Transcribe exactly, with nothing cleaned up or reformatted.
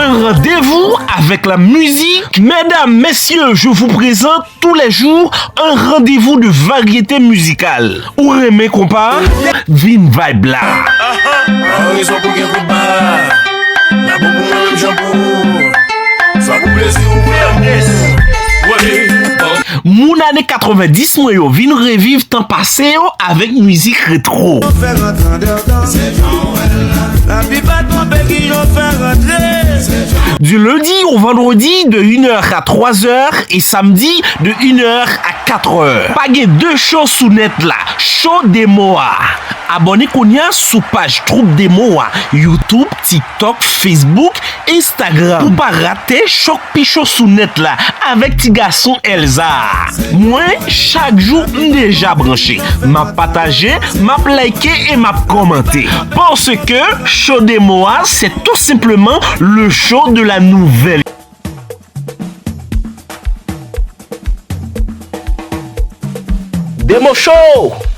Un rendez-vous avec la musique. Mesdames, messieurs, je vous présente tous les jours un rendez-vous de variété musicale. Ou renmen konpa? Vin vibe la. An rezon pou gen kout ba. La bon pou mwen menm jan pou ou. Swa pou plezi ou pou lanmou. Wè, bon. Moun ane katrevendis mwen yo vin reviv tan pase yo avèk mizik retwo. Fè rantre andedan. Se jan w wè l la. Lavi pa twonpe, ki jan w fè rantre. Du lundi au vendredi de une heure à trois heures et samedi de une heure à quatre heures. Pa gen de show sou nèt la. Show demo a. Abòne kounye a sou paj Troupe Demo a, YouTube, TikTok, Facebook, Instagram. Pou pa rate chòk pi cho sou nèt la avèk ti gason Elza. Mwen, chak jou, m deja branche. M ap pataje, m ap like e m ap kòmante. Paske show demo a, c'est tout simplement le show de la nouvelle. Demo Show!